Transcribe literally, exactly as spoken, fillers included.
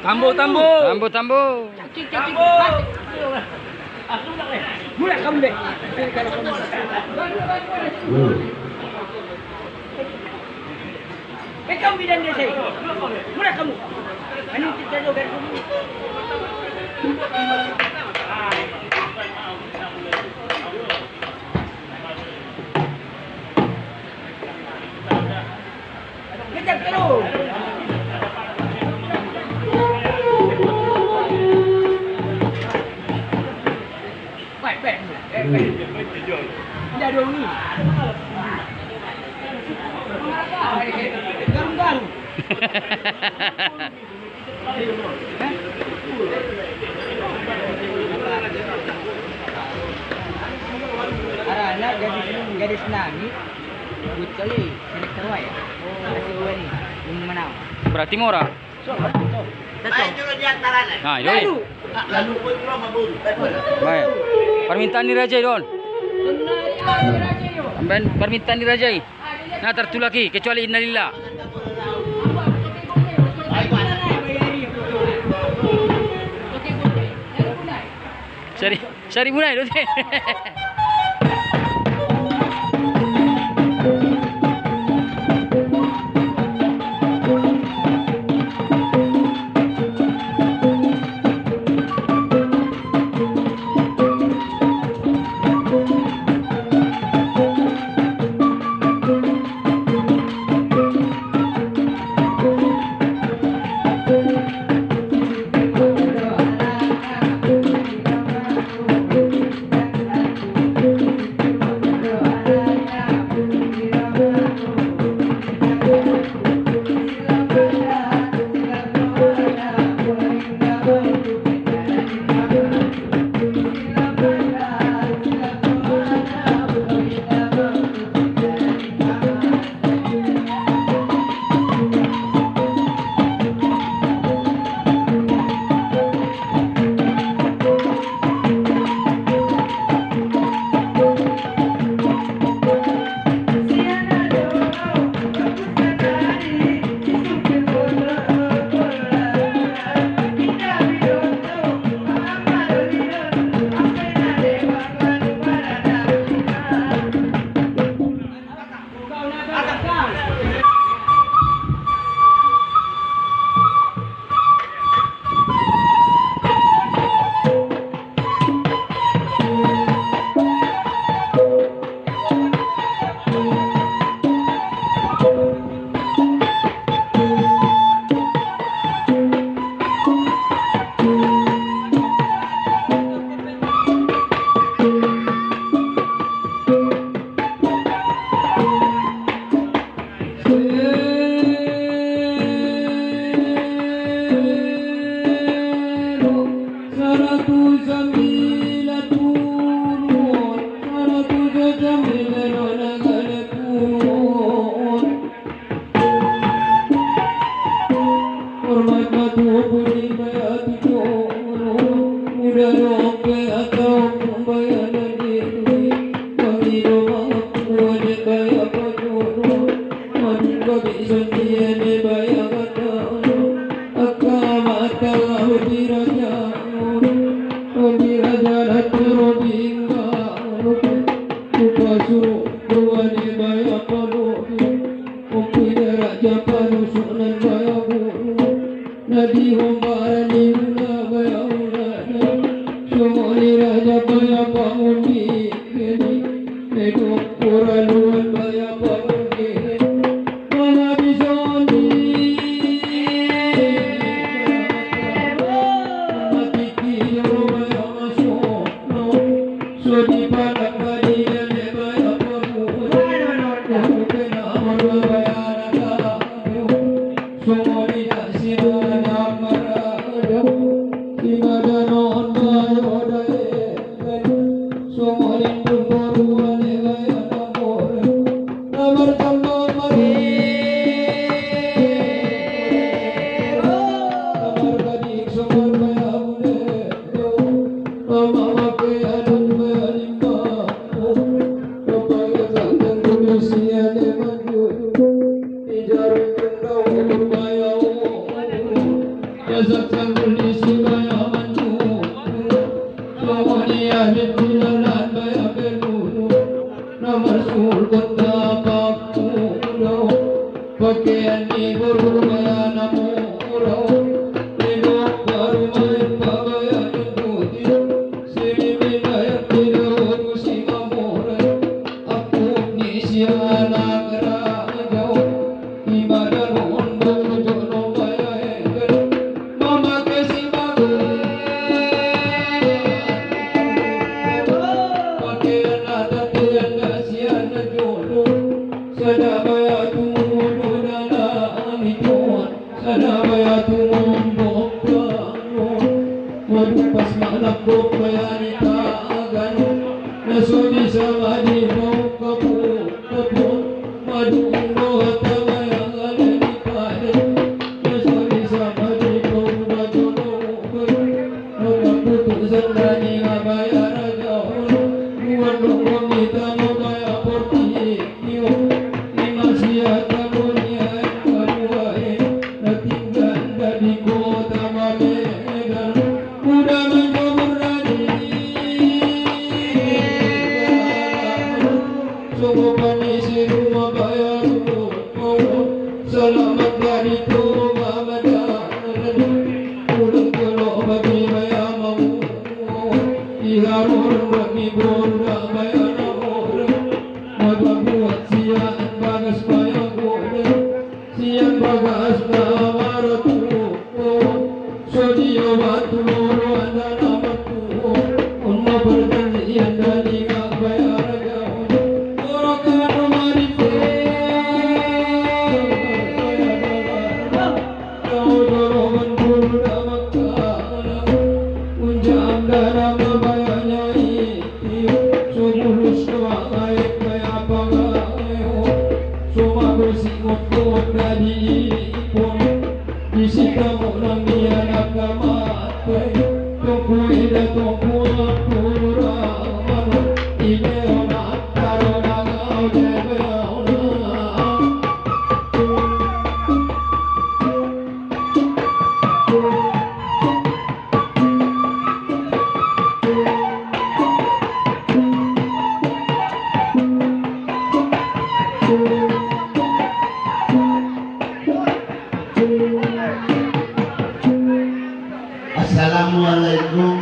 Tambo, tambo. Tambo, tambo. Mula kamu, be. Be, kamu bilang dia, saya. Mula kamu. Anu, kita jauh dari sini. Arana gadis, gadis nani. Buat kali, selektor waya. Kasih wani, yang menang. Berarti mora. Nah, ini. Baik. Permintaan ni raja i, don. Sampean permintaan ni raja i. Nah, tertulaki, kecuali innalillah. Sari, sari mulai, don. Ompina raja panusunan baya guru, nadi hombaran ni ula baya ulana. Songoni raja baya pangundi geni, medo ora luan baya pangundi geni. Mama bisondi, mama tiki jolo baya maso. Sada baya tumundok tano, madu pas manakok baya ni tagan, na sodi samadi mau kapu kapu, madu undo hata baya ale ni pade, na sodi samadi mau bajono. Salamat dari toma mada. Ulang kelo bagi baya mau. Iharor bagi bonda baya namor. Mada buat sian bagas baya gode. Sian bagas na maratu. Sodio batu loro anda namatu. Unma perjanjian dani ngak baya raja. Oro kano maripe.